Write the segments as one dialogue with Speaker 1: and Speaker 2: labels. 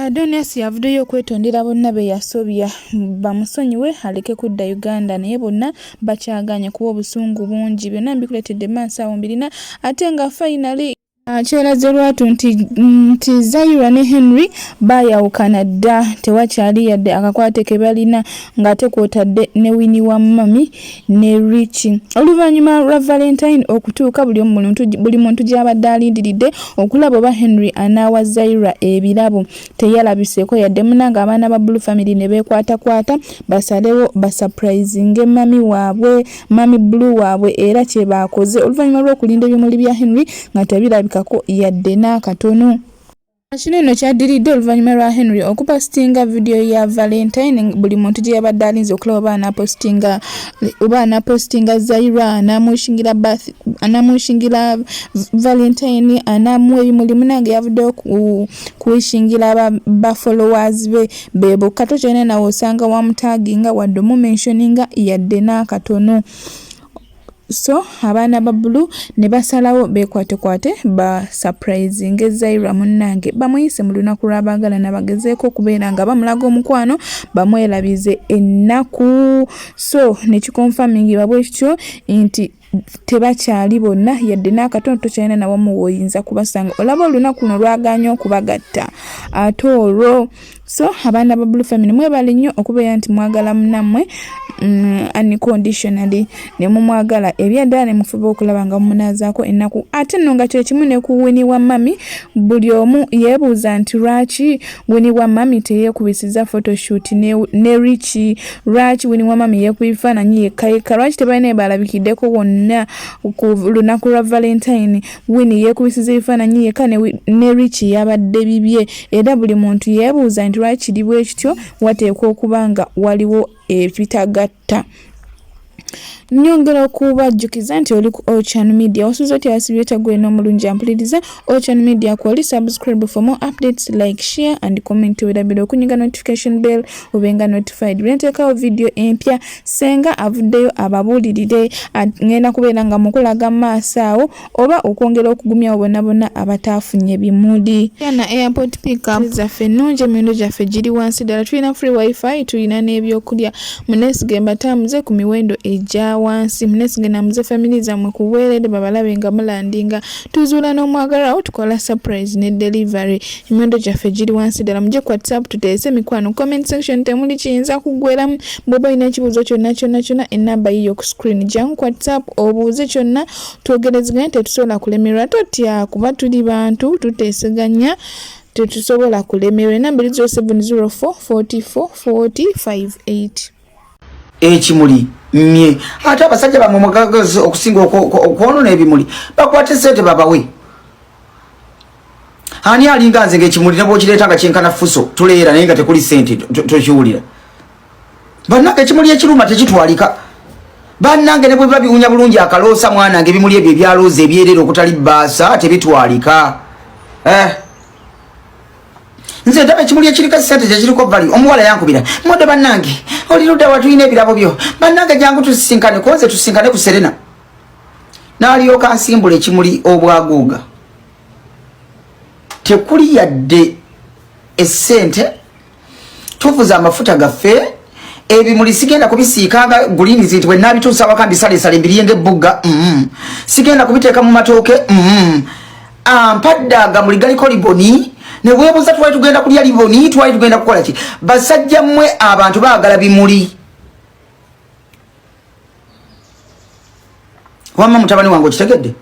Speaker 1: Adonius yavuddeyo okwetondera bonna be yasobya bamusonyiwe aleke kudda Uganda naye bonna bakyagaanye kuba obusungu bungi. Byonna mbikuleetedde maaso awo mbirina ate nga finally Kyeraze lwatu nti nti Zaira ne Henry baayawukana dda tewakyali yadde akakwate ke balina ng'ate kw'otadde ne Winnie wa Mummy ne Richie. Oluvannyuma lwa Valentine okutuuka buli muntu gy'abadde alindiridde okulaba oba Henry anaawa Zaira ebirabo teyalabiseeko yadde munange abaana ba Blue Family ne beekwatakwata basalewo basaprayizinge mami waabwe mami Blue waabwe era kye baakoze oluvannyuma lw'okulinda ebimuli bya Henry nga tebirabikako yadde n'akatono. Kino eno kyaddiridde oluvannyuma lwa Henry okupositinga vidiyo ya Valentine buli muntu gye yabadde alinze okulaba oba anaapositinga oba anaapositinga Zaira anaamushingira birth anaamushingira Valentine anaamuwa ebimuli munange yavuddeyo kuwishingira ba, ba followers be be bokka tokyalina nawe osanga wamutaginga wadde omumentioninga yadde n'akatono so abaana ba bulu ne basalawo beekwatekwate ba surprisinge Zaira munnange bamuyise mu lunaku lw'abaagalana bagezeeko okubeera nga bamulaga omukwano bamwerabize ennaku so ne kikonfamingibwa bwe kityo nti tebakyali bonna yadde n'akatono tokyalina nawamu woyinza kubasanga olaba olunaku luno lwagaanye okubagatta ate olwo so abaana ba blue family mwebale nnyo okubeera nti mwagala munammwe unconditionally ne mumwagala ebyaddala ne mufuba okulaba nga mumunaazaako ennaku ate nno nga kyekimu ne ku wini wa mami buli omu yeebuuza nti lwaki Winnie wa mami teyeekubisiza photoshoot ne Richie lwaki Winnie wa mami yeekuba ebifaananyi yekka yekka lwaki tebalina balabikiddeko wonna ku lunaku lwa Valentine Winnie yeekubisiza ebifaananyi yekka ne Richie yabadde bibye era buli muntu yeebuuza nti lwaki kiri bwe kityo wateekwa okuba nga waliwo ebitagatta. Nyongera okubajjukiza nti oli ku Ocean Media. Wasuze otya asibye otya gwe n'omulungi ampuliriza Ocean Media kwoli subscribe for more updates like share and comment werabira okunyiga notification bell obenga notified bwe nteekawo video empya senga avuddeyo ababuulirire ngenda kubeera nga mukulaga maaso awo oba okwongera okugumyawo bonna bonna abataafunye bimuli. Na airport pickup zaffe ennungi emiwendo gyaffe giri wansi ddala tulina free wifi tulina n'ebyokulya muneesige mbatambuze ku miwendo egya wansi muneesige namuze family zammwe ku bwereere babalabe nga mulandinga tuzuula n'omwagalwawo tukola surprise ne delivery emiwendo gyaffe giri wansi ddala mujje ku whatsapp tuteese mikwano comment section temuli kiyinza kuggweramu bw'oba olina ekibuuzo kyonna kyonna kyonna enamba yiyo ku screen jangu ku whatsapp obuuze kyonna twogerezeganye tetusobola kulemerwa totya kuba tuli bantu tuteeseganya tetusobola kulemerwa enamba eri 0704 44 40 58
Speaker 2: ekimuli mye ate abasajja bamwe mugagazi okusinga okwonona ebimuli bakwate sente babawe ani alinga nze ngaekimuli nebwokireeta nga kyenkana fuso tuleera naye nga tekuli sente tokiwulira Bannange ekimuli ekiruma tekitwalika. Bannange ne bwe biba biwunya bulungi akaloosa mwanange ebimuli ebyo ebya looza ebyereere okutali bbaasa tebitwalika. Eh. Nze ndaba ekimuli ekiriko essente kyekiriko value. Omuwala yankubira. Modde bannange, oli ludda wa tulina ebirabo byo. Bannange jangu tusisinkane ko nze tusisinkane ku Serena. N'alyoka ansimbula ekimuli obwaguuga. Tekuli yadde essente tuvuze amafuta gaffe ebimuli sigenda kubisiika nga gulinzi nti bwenabituusa waka mbisalesale mbiriye nga ebbugga mm. sigenda kubiteeka mu matooke mm. ampadde agamuli galiko liboni nebwebuuza twali tugenda kulya liboni twali tugenda kukola ki basajja mmwe abantu baagala bimuli wamma mutabani wange okitegedde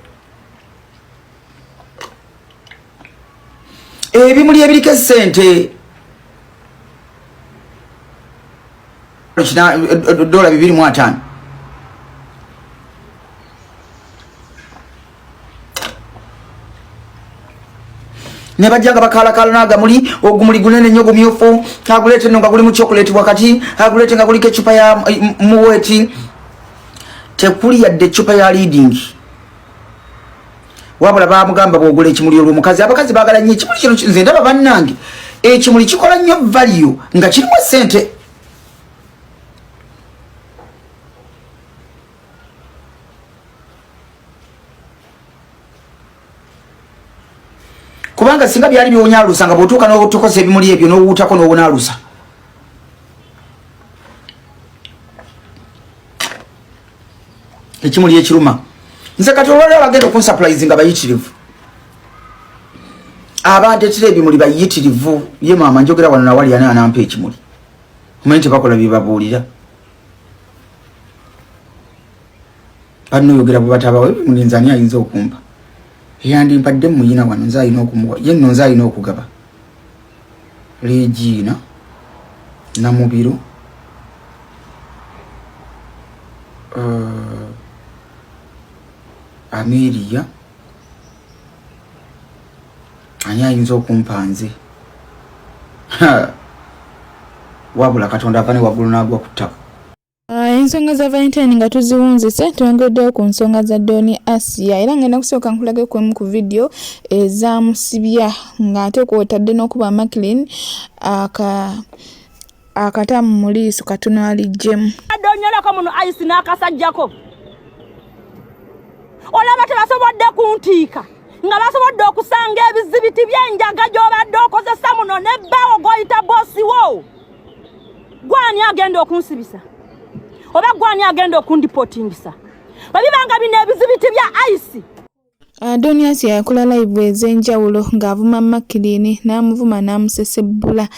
Speaker 2: ebimuli ebiriko esente dola 25 ne bajja nga bakaalakaala n'agamuli ogumuli gunene nnyo gumyufu aguleete nno nga gulimu chocolate wakati aguleete nga guliko eccupa ya muweeti tekuli yadde eccupa ya leading wabula bamugamba bwogula ekimuli olwo omukazi abakazi bagala nnyo ekimuli kino nze ndaba bannange ekimuli kikola nnyo value nga kirimu sente Kubanga singa byali biwonya alusa nga bw'otuuka n'otukosa ebimuli ebyo n'owuutako n'owona alusa. Ekimuli ekiruma. Nze kati olwaleero abagenda okunsapulayizi nga bayitirivu. Abandetera ebimuli bayitirivu. Ye maama njogera wano nawali ani anampa ekimuli. Omanyi tebakola bye babuulira. Banno oyogera bwe batabawo ebimuli nze ani ayinza okumpa? Eyandimpadde muyina wano nze alina okumuwa ye nno nze alina okugaba. Legiina Namubiru Amelia ani ayinza okumpa nze? Wabula Katonda ava ne waggulu n'agwa ku ttaka.
Speaker 1: Ensonga za Valentine nga tuziwunzise, twongeddeyo ku nsonga za Don Asia era ngenda kusooka nkulage ku emu ku vidiyo ezamusibya ng'ate kw'otadde n'okuba Maclean aka akatamu mu liiso katono aliggyemu.
Speaker 3: Adonyolako muno ayisi n'akasajjako olaba tebasobodde kuntiika nga basobodde okusanga ebizibiti by'enjaga gy'obadde okozesa muno ne bbaawo gw'oyita boosi wo. Gwani agenda okunsibisa oba gwani agenda okundipotingisa bwe bibanga bino ebizibiti bya ayisi.
Speaker 1: Adonias yakola live ez'enjawulo ng'avuma Maclean n'amuvuma n'amusesebbula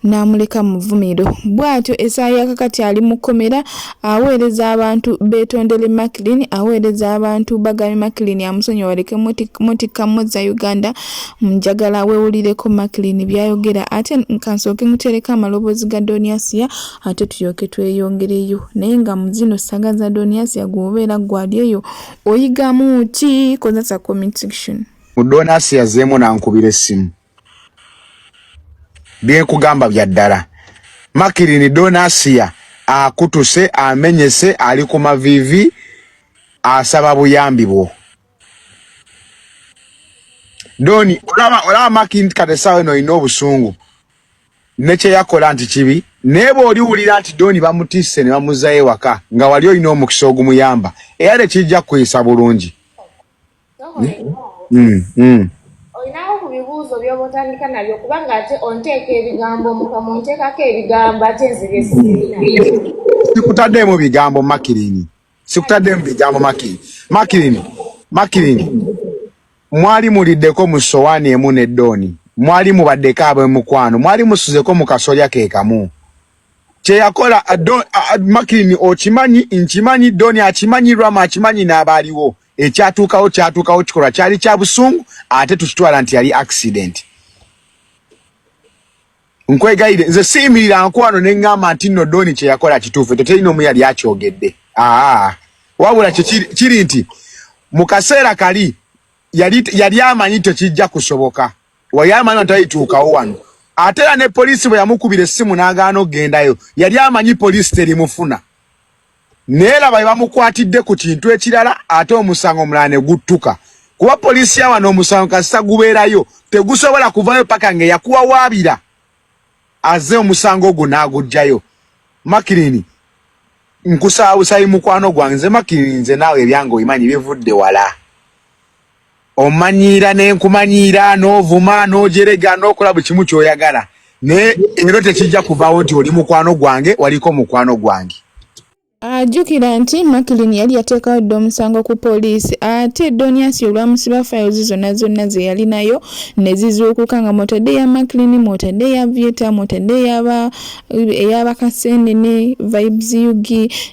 Speaker 1: n'amuleka mu vvumiro. Bw'atyo essaawa ya kakati ali mu kkomera aweereza abantu beetondere Maclean, aweereza abantu bagambye Maclean amusonyiwe baleke mutikka muzza Uganda. Njagala weewulireko Maclean by'ayogera ate kansooke nkuteereko amaloboozi ga Doniasia ate tulyoke tweyongereyo. Naye nga mu zino ssaga za Doniasia gw'obeera ggwe ali eyo oyigamu ki? Kozesa comment section.
Speaker 4: Donasi yazzeemu n'ankubira essimu. Bye nkugamba bya ddala. Makirini Donasiya akutuse, amenyese, ali ku maviivi, asaba buyambi bwo. Doni, olaba olaba Makirini kati essaawa eno olina obusungu ne kye yakola nti kibi, naye bw'oliwulira nti Doni bamutisse ne bamuzzayo ewaka nga wali olina omukisa ogumuyamba, era tekijja kukuyisa bulungi.
Speaker 5: Olinawo ku bibuuzo by'oba otandika nabyo kubanga ate onteeka ebigambo mu kamwa, onteekako ebigambo ate nze bye sirina.
Speaker 4: Sikutaddeemu bigambo Makirini, sikutaddeemu bigambo Makirini. Makirini, Makirini, mwali muliddeko mu ssowaani emu ne Doni, mwali mubaddeko ab'emukwano, mwali musuzeko mu kasolya ke kamu. Kye yakola Makirini okimanyi, nkimanyi, Doni akimanyi, Rama akimanyi n'abaaliwo. Ekyatuukawo kyatuukawo, kikolwa kyali kya busungu ate tukitwala nti yali accident. Nkwegayire nze siyimirira nkwano ne ŋŋamba nti nno Doni kye yakola kituufu, ekyo teri n'omu yali akyogedde. Aa, wabula kye kiri nti mu kaseera kali yali amanyi tekijja kusoboka, wali amanyi nti talituukawo wano. Ate era ne poliisi bwe yamukubira essimu n'agaana okugendayo, yali amanyi poliisi terimufuna. Naye laba bamukwatidde ku kintu ekirala ate omusango omulala ne guttuka. Kuba poliisi ya wano omusango kasita gubeerayo tegusobola kuvayo paka ng'eyakuwawaabira azze omusango ogwo n'aguggyayo. Makirini, nkusaba busabi mukwano gwange, nze Makirini nze naawe ebyange obimanyi bivudde wala. Omanyiira ne nkumanyiira n'ovuma n'ojerega n'okola buli kimu ky'oyagala, naye era tekijja kuvaawo nti oli mukwano gwange, waliko mukwano gwange.
Speaker 1: Ajjukira nti Maclean yali yateekawo dda omusango ku poliisi ate Donius olwamusiba files zonna zonna ze yalinayo ne zizuukuka nga mw'otadde eya Maclean, mw'otadde eya Vieta, mw'otadde ey'aba ey'Abakaseenene, Vibes Ug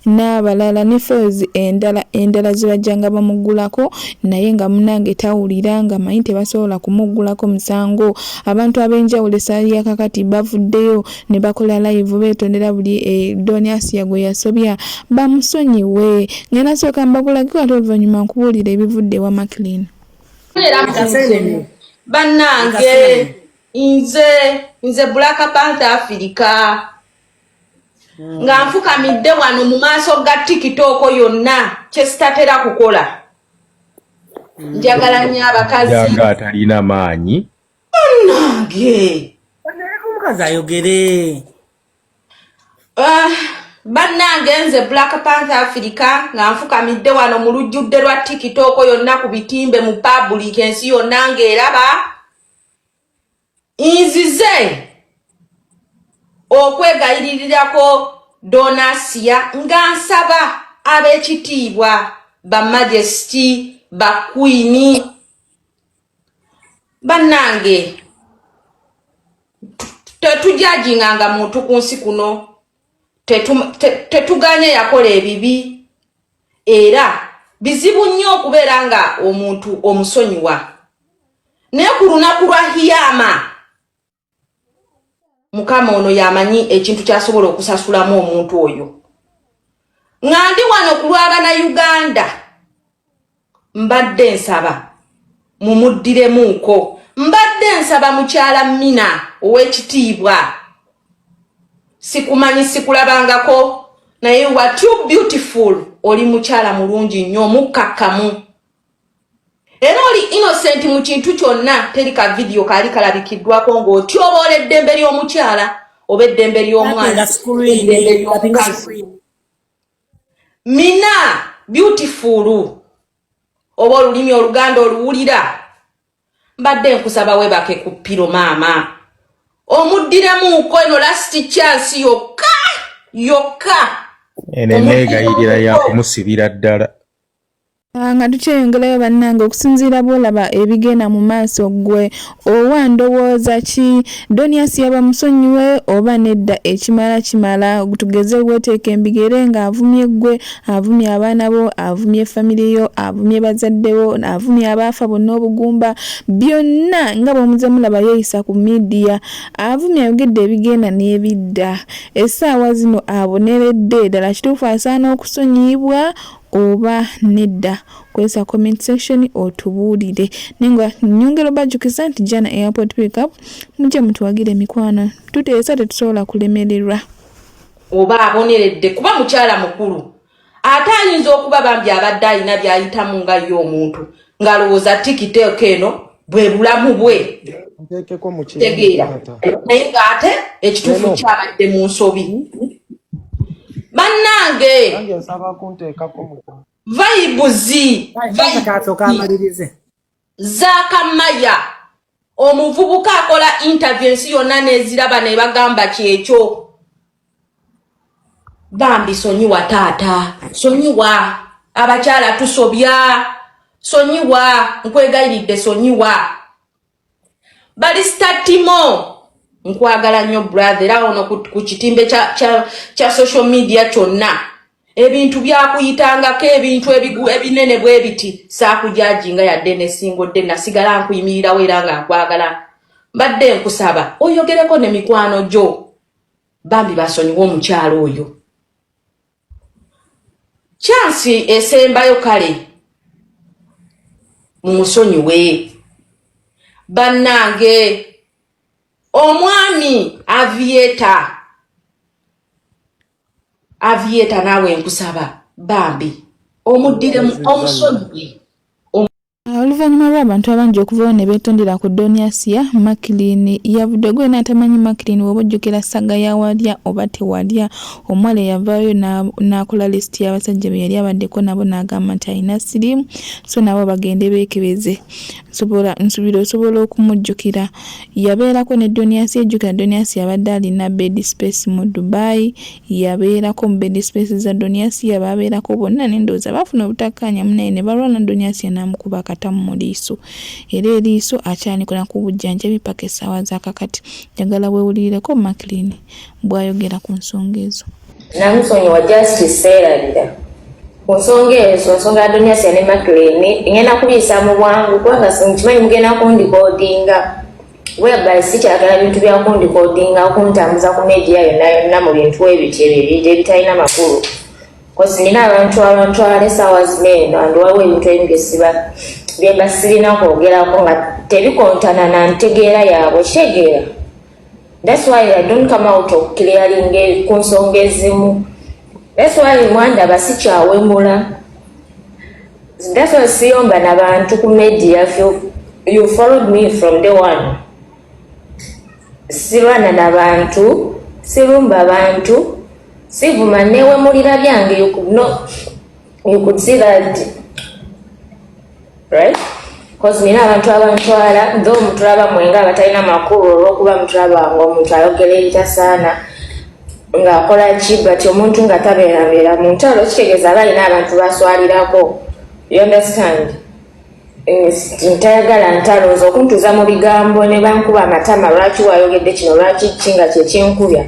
Speaker 1: n'abalala ne files endala endala ze bajjanga bamuggulako naye nga munnange tawulira ng'amanyi tebasobola kumuggulako musango. Abantu ab'enjawulo essaawa ya kaakati bavuddeyo ne bakola live beetondera buli e Don Asia gwe yasobya bamusonyiwe. Ngenda sooka mbakulageko ate oluvannyuma nkubuulire ebivudde ewa Maclean.
Speaker 6: Bannange nze nze Black Panther Africa nga nfukamidde wano mu maaso ga TikTok yonna kye sitatera kukola. Njagala nnyo abakazi.
Speaker 7: Yanga atalina maanyi.
Speaker 6: Bannange.
Speaker 8: Omukazi ayogere.
Speaker 6: Bannange nze Black Panther Africa nga nfukamidde wano mu lujjudde lwa TikTok yonna ku bitimbe mu public ensi yonna ng'eraba. Nzize okwegayiririrako Donasia nga nsaba ab'ekitiibwa ba Majesty ba Queen bannange tetujajinganga muntu ku nsi kuno tetuganye yakola ebibi era bizibu nnyo okubeera nga omuntu omusonyiwa naye ku lunaku lwa hiyama mukama ono yamanyi ekintu kyasobola okusasulamu omuntu oyo nga ndi wano ku lwabana uganda mbadde nsaba mumuddiremuuko mbadde nsaba mukyala mina ow'ekitiibwa sikumanyi sikulabangako naye what you beautiful oli mukyala mulungi nnyo omukkakkamu era oli innocent mu kintu kyonna teri ka vidiyo kaali kalabikiddwako ng'otyoboola eddembe ly'omukyala oba eddembe ly'omwana eddembe ly'omukazi Mina beautiful oba olulimi oluganda oluwulira mbadde nkusaba webake ku piro maama omuddiremuuko eno last chance yokka yokka
Speaker 7: eno eneegayirira yakumusibira ddala.
Speaker 1: Nga tukyeyongerayo bannange okusinziira bwolaba ebigenda mu maaso ggwe owa ndowooza ki? Donius yaba musonyiwe oba nedda ekimala kimala tugeze weteeka embigere nga avumye ggwe avumye abaana bo avumye family yo avumye bazadde bo avumye abaafa bonna obugumba byonna nga bwomuze mulaba yeeyisa ku media avumye ayogedde ebigenda n'ebidda essaawa zino aboneredde ddala kituufu asaana okusonyiyibwa oba nedda kozesa comment section otubuulire naye nga nyongera obajjukiza nti jana airport pickup mujje mutuwagire emikwano tuteesa tetusobola kulemererwa.
Speaker 6: Oba aboneredde kuba mukyala mukulu ate ayinza okuba bambi abadde alina byayitamu nga ye omuntu ng'alowooza tikiteeko eno bwe bulamu bwe tegeera naye ng'ate ekituufu kyabadde mu nsobi bannange vayibuzi zakamaya omuvubuka akola interview ensi yonna neziraba nebagamba kyekyo bambi sonyiwa taata sonyiwa abakyala tusobya sonyiwa nkwegayiridde sonyiwa Barista Timo nkwagala nnyo brother era ono ku kitimbe kya, kya, kya social media kyonna ebintu byakuyitangako ebintu ebinene bwe biti saakujajinga yadde nesingodde nasigala nkuyimirirawo era nga nkwagala mbadde nkusaba oyogereko ne mikwano gyo bambi basonyiwe omukyalo oyo Chansi esembayo kale mumusonyiwe bannange omwami avieta avieta naawe nkusaba bambi omuddiremu omusonyiwe.
Speaker 1: Oluvannyuma lw'abantu abangi okuvaayo ne beetondera ku Don Asiya, Maclean yavudde. Gwe yenna atamanyi Maclean bw'oba ojjukira saga ya Walya oba Tewalya, omuwala eyavaayo n'akola lisiti y'abasajja be yali abaddeko nabo n'agamba nti alina siriimu so nabo bagende beekebeze. Nsobola nsubira osobola okumujjukira. Yabeerako ne Don Asiya, jjukira Don Asiya abadde alina bed space mu Dubai. Yabeerako mu bed space za Doniasia baabeerako bonna ne ndowooza baafuna obutakkaanya munaye ne balwana Doniasia n'amukuba akatamu mu liiso era eriiso akyalikona ku bujjanjabi paka essaawa za kakati. Njagala weewulirireko Maclean bw'ayogera ku nsonga ezo.
Speaker 5: Namusonyiwa just seerabira ku nsonga ezo nsonga ya Doniasia ne Maclean ngenda kubiyisa mu bwangu kubanga nkimanyi mugenda kundikodinga whereby sikyagala bintu bya kundikodinga kuntambuza ku media yonna yonna mu bintu ebityo ebyo ebintu ebitalina makulu kozi nina abantu abantwala esaawa zino eno and waliwo ebintu ebimu byesiba byemba sirina kwogerako nga tebikontana na ntegeera yaabwe kitegeera that's why I don't come out of clearing ku nsonga ezimu that's why mwandaba sikyawemula That's why siyomba na bantu ku media if you, you followed me from day one. Sirwana na bantu, sirumba bantu, sivuma newemulira byange you could know, you could see that right? Cause nina abantu abantwala though mutulaba mwenga abatalina makulu olwokuba mutulaba nga omuntu ayogera ebitasaana ng'akola ki, but omuntu nga tabeerabeera mu ntalo kitegeeza aba alina abantu baswalirako, you understand? Ntayagala ntalo, nze okuntuuza mu bigambo ne bankuba amatama, lwaki wayogedde kino, lwaki ki, nga kyekinkubya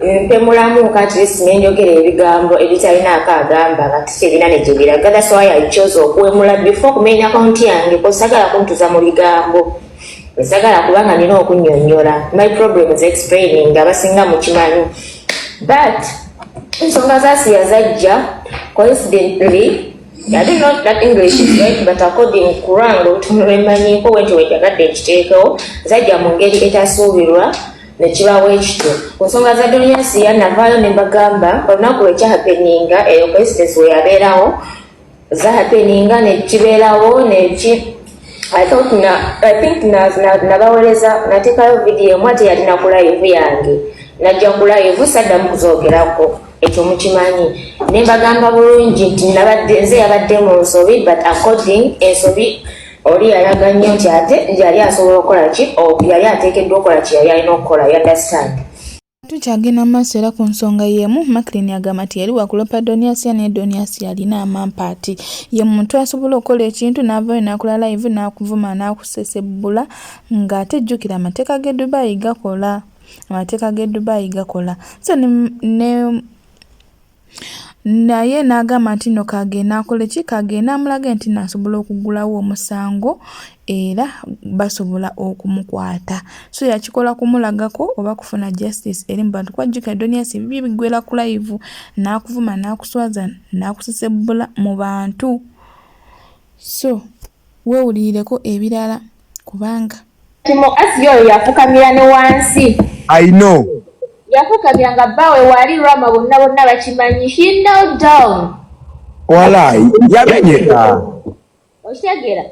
Speaker 5: mpemulamu kati nenjogera ebigambo ebitalinaako agamba nga tikirina ne gye biraga. That's why I chose okuwemula before kumenya akawunti yange, kosagala kuntuuza mu bigambo, sagala kubanga nina okunnyonnyola. My problem is explaining, abasinga mukimanyi. But ensonga za Asiya zajja coincidentally. I don't know if that English is right, but according ku lwange olutono lwemmanyiiko bwe nti wenjagadde nkiteekewo, zajja mu ngeri etasuubirwa ne kibawo ekityo. Ku nsonga za Don Asiya navaayo ne mbagamba olunaku lwe kyahappeninga, eyo coincidence we yabeerawo, zahappeninga ne kibeerawo neki. I thought na, I think na, na, nabaweereza nateekayo vidiyo emu, ate yalina ku live yange, najja ku live saddamu kuzoogerako, ekyo mukimanyi. Ne mbagamba bulungi nti nabadde nze yabadde mu nsobi, but according ensobi oli yalaga nnyo nti ate yali asobola okukola ki, yali ateekeddwa okukola ki yali alina okukola, you understand?
Speaker 1: Tukyagenda mu maaso era ku nsonga y'emu, Maclean agamba nti yali wakulopa Don Asiya, naye Don Asiya alina amampaati. Ye muntu asobola okukola ekintu n'avaayo n'akola live n'akuvuma n'akusesebbula, ng'ate jjukira amateeka g'e Dubai gakola. Amateeka g'e Dubai gakola. So ne naye n'agamba nti nno kagende akole ki, kagende amulage nti naasobola okuggulawo omusango era basobola okumukwata. So yakikola kumulagako oba kufuna justice eri mu bantu, kuba jjukira Don Asiya ebibye biggwera ku live, n'akuvuma n'akuswaza n'akusesebbula mu bantu. So weewulirireko ebirala kubanga
Speaker 5: Timo Asiya oyo yafukamira ne wansi.
Speaker 4: I know.
Speaker 5: Yafukamira nga bbaawe waali Rama, bonna bonna bakimanyi. He knelt down.
Speaker 4: Walai yamenyeka.
Speaker 5: Okitegeera?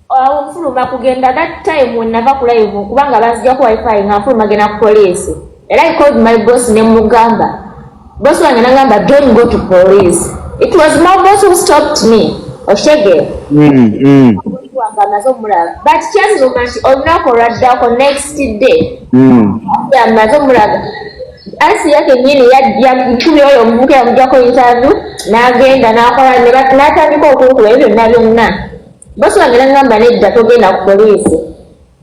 Speaker 5: Awo nfuluma kugenda, that time when nava ku live kubanga banzijako wifi, nga nfuluma genda ku police, era I called my boss ne mugamba, boss wange nagamba, "Don't go to police." It was my boss who stopped me, okitegeera? Wange amaze omulaba, but kyaziruma nti olunaku olwaddako, next day, amaze omulaga Asiya kennyini yakubye oyo omuvubuka yamugjako interview n'agenda n'akola n'atandika okunkuba ebyo byonna byonna. Bosi wange nagamba, "Nedda, togenda ku poliisi."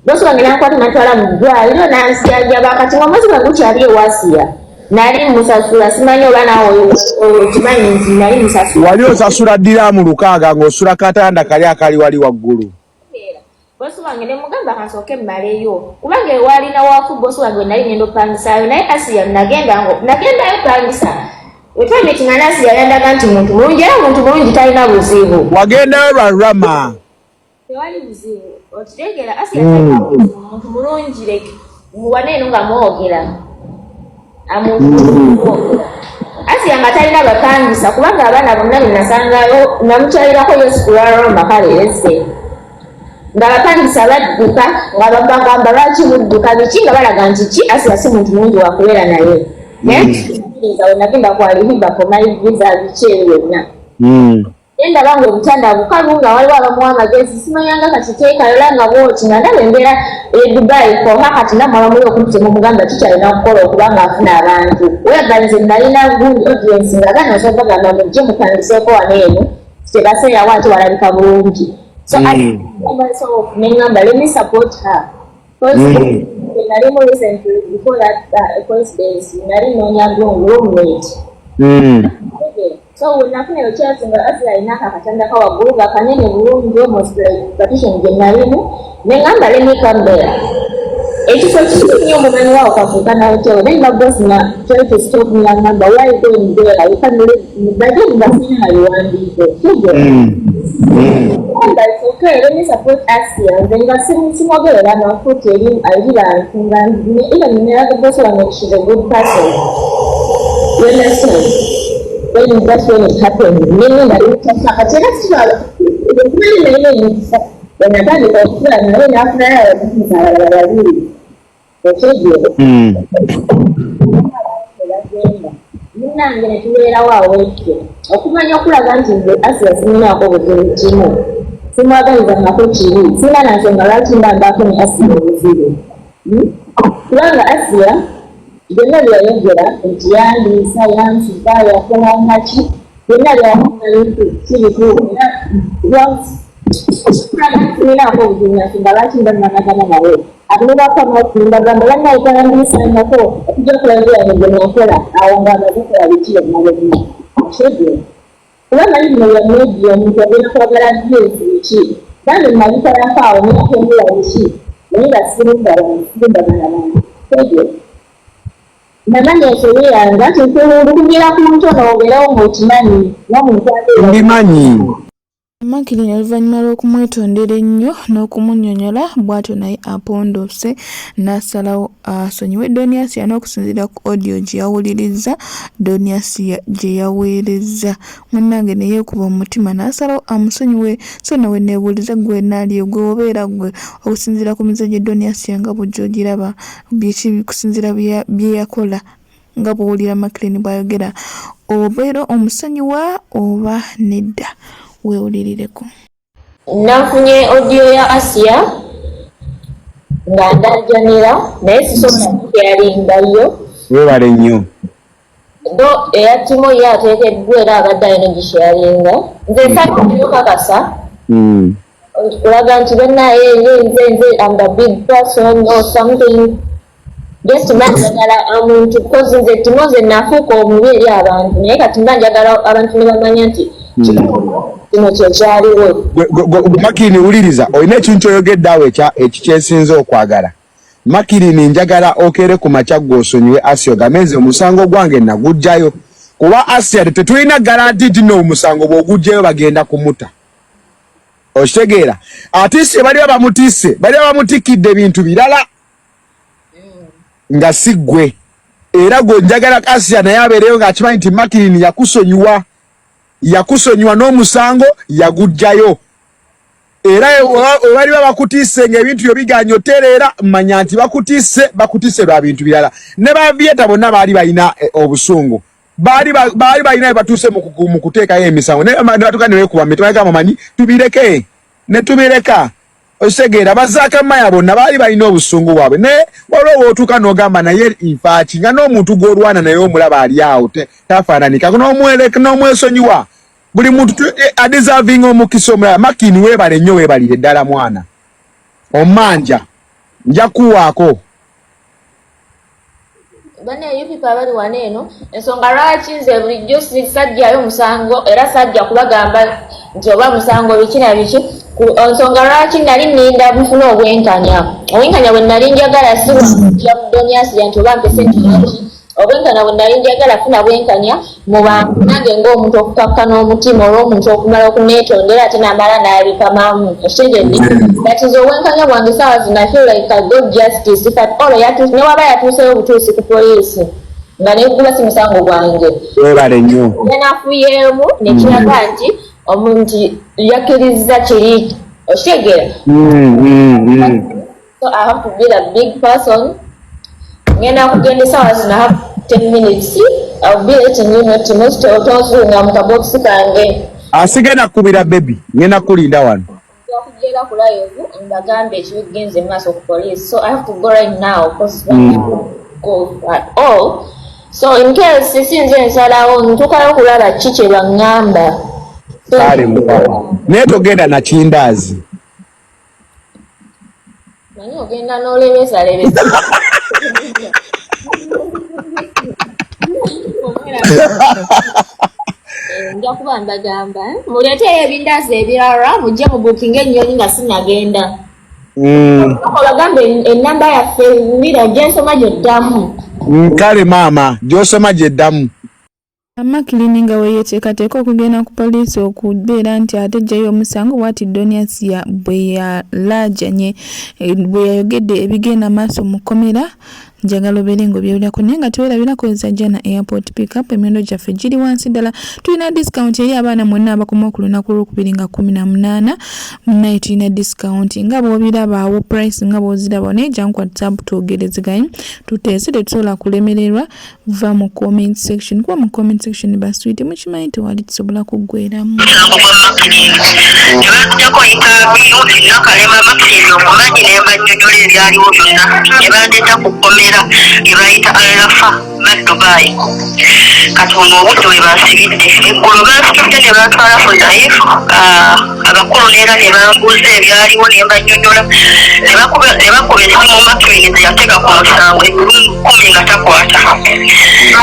Speaker 5: Bosi wange nankwata natwala mu ddwaliro nansijanjaba. Kati nga omwezi gwange gukyali ewasiya, nali musasula, simanyi oba naawe okimanyi nti nali musasula.
Speaker 4: Wali osasula diraamu 600 ng'osula katanda kali akali wali waggulu.
Speaker 5: Bosi wange ne mugamba kansooke mmaleyo kubanga ewalina waku bosi wange we nali ngenda opangisaayo, naye Asiya nagendayo pangisa wetwamitinga n'Asiya yandaga nti muntu mulungi, era muntu mulungi, talina buzibu.
Speaker 4: Wagendayo lwa Rama.
Speaker 5: Tewali buzibu, okitegeera? Asiya talina buzibu, muntu mulungi, like wane eno nga mwogera amuntu mwogera. Asiya nga talina bapangisa kubanga abaana bonna benasangayo namukyalirako Yesu ku lwa Roma, kale ese ng'abapangisa badduka, nga babagamba lwaki mudduka biki, nga balaga nti ki Asiya si muntu mulungi wakubeera naye. Naye we nagenda kwalihiba for my visa biki ebyo byonna, ndaba nga obutanda bukalu, nga waliwo abamuwa amagezi, simanyanga kati teekayola nga bwoti, nga ndaba embeera e Dubai koha. Kati nammwe abamuli okumpi temumugamba kikyalina kukola okubanga afuna abantu weba. Nze nalina good audience, nga abaana osobola bagamba mujje mupangiseeko wano eno, tebaseerawo ate walabika bulungi. So I myself neŋŋamba, let me support her. Nalimu recently before that coincidence, nali noonya roommate. So wenafuna eyo chance nga Asiya alina akatanda ka waggulu nga kanene bulungi, almost like partition gye nalimu, neŋŋamba let me come there. Ekifo kiki nnyo omumanyi waawo kafuuka na hotel. Then my boss na try to stop me, aŋŋamba, "Why you going there? You can live." But then nga sirina biwandiiko. Gamba, it's okay, let me support Asiya. Nze nga simwogerera mafuta eri bantu, nga even neraga boss wange she's a good person, you understand? When that's when it happened, nengenda nemutasa. Kati era sikibala okumanyi nalina emikisa, wenatandika okukula naye nafunayo ababusinza abalala babiri, okyegeera? Bagenda munnange ne tubeerawo awo ekyo okumanya okulaga nti nze Asiya siminaako buzibu kimu. Simwagaliza nako kibi, sirina na nsonga lwaki mba mbaako ne Asiya obuzibu. Hmm? Kubanga Asiya byonna bye yayogera nti yandiisa, yansuza, yakola naki, byonna byamanyifu si bituufu era sirinaako obuzibu na nsonga lwaki mba nnanagana naye. Ate ne bakama mbagamba bannaye tandiisangako okujja kulabira yange gye nakola awo ng'amaze kola biki byonna byonna. Okitegeera? Kuba manyi bino bya media omuntu agenda kwagala views biki bambi nabikolako awo nentembula biki naye nga sirimba bantu sirimba baana bange tegera namanya ensobi yange anti nkukugira ku ntono obeerawo ng'okimanyi n'omuntu abeera
Speaker 4: Mbimanyi.
Speaker 1: Makirin oluvannyuma lw'okumwetondera ennyo n'okumunnyonnyola bw'atyo naye apondoose n'asalawo asonyiwe Don Asia n'okusinziira ku audio gye yawulirizza Don Asia gye yaweerezza munnange ne yeekuba omutima n'asalawo amusonyiwe so nno we neebuuliza ggwe Naalyo ggwe obeera ggwe okusinziira ku mize gye Don Asia nga bw'ojja ogiraba biki kusinziira bye yakola nga bw'owulira Maclean bw'ayogera obeera omusonyiwa oba nedda weewulirireko.
Speaker 5: Nafunye audio ya Asia nga ndajanira naye sisobola kukyalingayo.
Speaker 4: Webale nnyo.
Speaker 5: Do eya Timo ye ateekeddwa era abadde alina ogisharinga. Nze nsaba okukakasa kulaga nti bannaye ye nze nze am the big person or something just mba njagala omuntu because nze Timo nze nafuuka omubi eri abantu naye kati mba njagala abantu ne bamanya nti kino kyekyaliwo.
Speaker 4: Makirini wuliriza, olina ekintu kyoyogedde awo ekikyesinze okwagala. Makirini, njagala okeere ku makya gwe osonyiwe Asia ogambe nze omusango gwange naguggyayo, kuba Asia tetulina guarantee nti nno omusango bw'oguggyayo bagenda kumuta. Okitegeera? Atisse baliba bamutisse, baliba bamutikidde ebintu birala nga si ggwe. Era gwe njagala Asia naye abeereyo ng'akimanyi nti Makirini yakusonyiwa, yakusonyiwa n'omusango yaguggyayo. Era webaliba bakutisse ng'ebintu byo biganye otereera, manya nti bakutisse, bakutisse lwa bintu birala. Ne ba Vieta bonna baali balina obusungu, baali balina bwe batuuse mu kuteekayo emisango naye ne batuuka ne beekuba mitima gamba manyi tubireke ne tubireka. Okitegeera? Bazaaka maya bonna baali balina obusungu bwabwe, naye waliwo w'otuuka n'ogamba naye nfaaki nga n'omuntu gw'olwana naye omulaba ali awo tafaananika n'omwesonyiwa. Buli muntu adeserving omukisa omulala. Makini weebale nnyo, weebalire ddala mwana omanja nja kuwaako.
Speaker 5: Bane you people abali wano eno ensonga lwaki nze bulijjo sajjayo musango era sajja kubagamba nti oba musango biki na biki, ensonga lwaki nali nninda nfune obwenkanya. Obwenkanya bwe nali njagala si bwakujja mu Don Asia nti oba mpese nti obwenkanya bwe nali njagala funa bwenkanya mu bantu nange ng'omuntu okukakkana omutima olw'omuntu okumala okuneetondera ate n'amala n'abikamamu. Okitegedde? But nze obwenkanya bwange saawa zino I feel like I got justice if at all ne waba yatuuseyo obutuusi ku poliisi nga neguba si musango gwange.
Speaker 4: Weebale nnyo.
Speaker 5: Yanafuyeemu nekiraga nti omuntu yakkirizza kiri. Okitegeera? So I have to be the big person. Ngenda kugenda essaawa zino, I have 10 minutes. I'll be letting you know tomorrow tonsunga mu kabokisi kange.
Speaker 4: Asigenda kukubira baby, ngenda kulinda wano.
Speaker 5: Nja kugenda ku live mbagambe ekibigenze mu maaso ku police. So I have to go right now because go at all. So in case sinze nsalawo ntuukayo okulaba ki kye baŋŋamba. So,
Speaker 4: Kale mukwano, naye togenda na kindaazi.
Speaker 5: Manyi ogenda n'olebesalebesa. Nja kuba mbagamba muleeteyo ebindaazi ebirala mujje mu booking ennyonyi nga sinagenda. Obagambe enamba yaffe wulira gyensoma gyoddamu.
Speaker 4: Kale maama, gy'osoma gyeddamu.
Speaker 1: Makirini nga we yeeteekateeka okugenda ku poliisi okubeera nti ate eggyayo omusango bw'ati Don Asia bwe yalaajanye bwe yayogedde ebigenda maaso mu kkomera. Njagala obeere nga obyewulirako naye nga tewerabira kozesa Jana Airport Pickup. Emiwendo gyaffe giri wansi ddala, tulina discount eri abaana mwenna abakoma ku lunaku olwokubiri nga 18. Naye tulina discount nga bw'obiraba awo, price nga bw'oziraba, naye jangu ku WhatsApp twogerezeganye, tuteese, tetusobola kulemererwa. Va mu comment section, kuba mu comment section baswiti mukimanyi tewali kisobola kuggweramu.
Speaker 9: Musango gwa Makirini ne banzijako intaviyu Nakalema Makirini omumanyi ne mbannyonnyola ebyaliwo byonna ne bandeeta ku kkomera lye bayita Allafa ba Dubai. Kati ono obudde we bansibidde eggulo bansitudde ne bantwala ku Zaifu abakulu neera ne bambuuza ebyaliwo ne mbannyonnyola ne bakuba ne bakuba essimu Makirini ze yateeka ku musango emirundi 10 nga takwata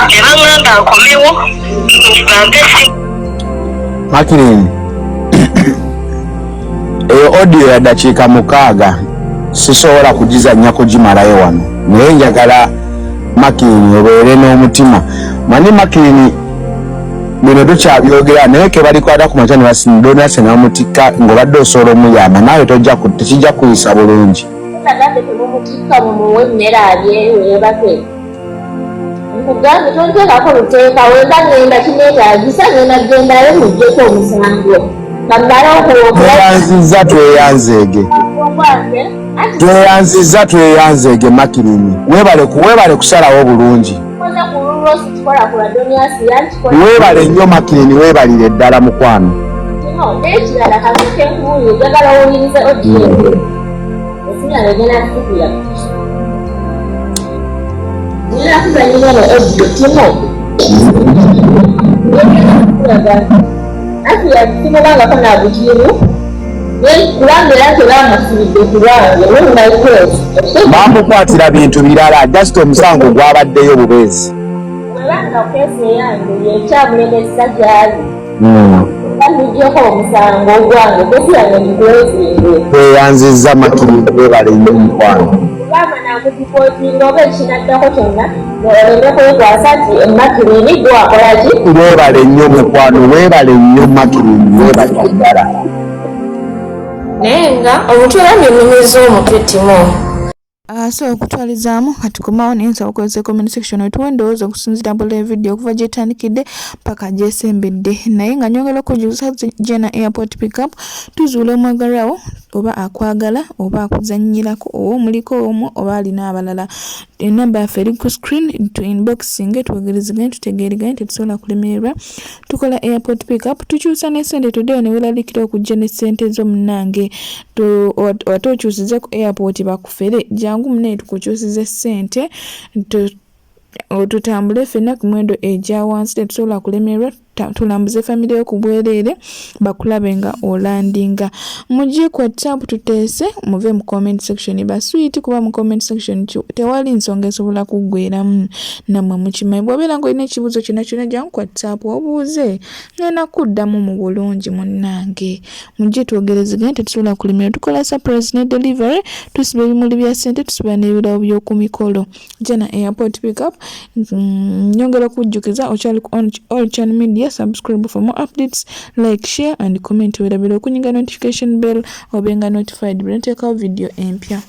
Speaker 9: ne baŋŋamba nkomewo bampe essimu.
Speaker 4: Makirini eyo audio ya dakiika 6 sisobola kugizannya kugimalayo wano, naye njagala Makirini obeere n'omutima. Manyi Makirini bino tukyabyogera naye ke balikwata ku makya ne basimudonase n'amutikka ng'obadde osobola omuyamba naawe tojja tekijja kuyisa bulungi.
Speaker 5: Nagambye temumutikka, mumuwe emmere alye weebake. Nkugambye tonteekako luteeka, wemba ngenda kineetaagisa ngenda kugendayo muggyeko omusango. Kammale okuwokula
Speaker 4: Tweyanzizza tweyanzeege.
Speaker 5: ogwange anti
Speaker 4: Tweyanzizza tweyanzeege Makirini. Weebale ku weebale kusalawo bulungi.
Speaker 5: Koze ku lulwo sikikola ku lwa Doniasi yankikola.
Speaker 4: Weebale nnyo Makirini, weebalire ddala mukwano.
Speaker 5: Kino n'ekirala kasooke nkubuulire, njagala owulirize audio esimu yange egenda kukubira. Ngenda kuzannyira eno audio kino. Ngenda anti yasimubangako na buzibu kubanga era tebamusibidde ku lwange when my case.
Speaker 4: Bamukwatira bintu birala, just omusango gwabaddeyo bubeezi.
Speaker 5: Webanga case eyange yekyamulemesa gyali bamuggyeko omusango ogwange, case yange ngikulezinge.
Speaker 4: Tweyanzizza Makirini, weebale nnyo mukwano.
Speaker 5: Kubanga namudipotinga oba ekinaddako kyonna oleme kwekwasa nti Makirini gwakola ki.
Speaker 4: Weebale nnyo mukwano, weebale nnyo Makirini, weebale ddala.
Speaker 5: Naye nga omutwe bambi onnumizza omutwe Timo.
Speaker 1: So okutwalizaamu katukomawo, naye nsaba okozesa comment section otuwe endowooza okusinziira bula video okuva gyetandikidde paka gyesembedde. Naye nga nyongera okujuza Jena Airport Pickup, tuzuula omwagalwawo oba akwagala oba akuzannyirako oba omuliko omu oba alina abalala. Enamba yaffe eri ku screen, tu inboxing twogerezeganye tutegeereganye, tetusobola kulemererwa. Tukola airport pickup, tukyusa ne ssente tuddeyo ne weeraliikira okujja ne ssente zo munnange ate okyusize ku airport bakufere. Jangu munnaye tukukyusize ssente tutambule ffenna ku miwendo egya wansi, tetusobola kulemererwa. Tulambuze famire yo ku bwereere bakulabe nga olandinga. Mujje ku WhatsApp tuteese, muve mu comment section baswiti, kuba mu comment section tewali nsonga esobola kuggweramu nammwe mukimanyi. Bw'obeera ng'olina ekibuuzo kyonna kyonna jangu ku WhatsApp obuuze, ngenda kuddamu mu bulungi munnange. Mujje twogerezeganye, tetusobola kulemererwa. Tukola surprise ne delivery, tusiba ebimuli bya ssente, tusiba n'ebirabo by'oku mikolo. Jana Airport Pickup. Nyongera okujjukiza okyali ku all channel media, subscribe for more updates, like, share and comment. Werabira okunyiga notification bell obenga notified bwe nteekawo video empya.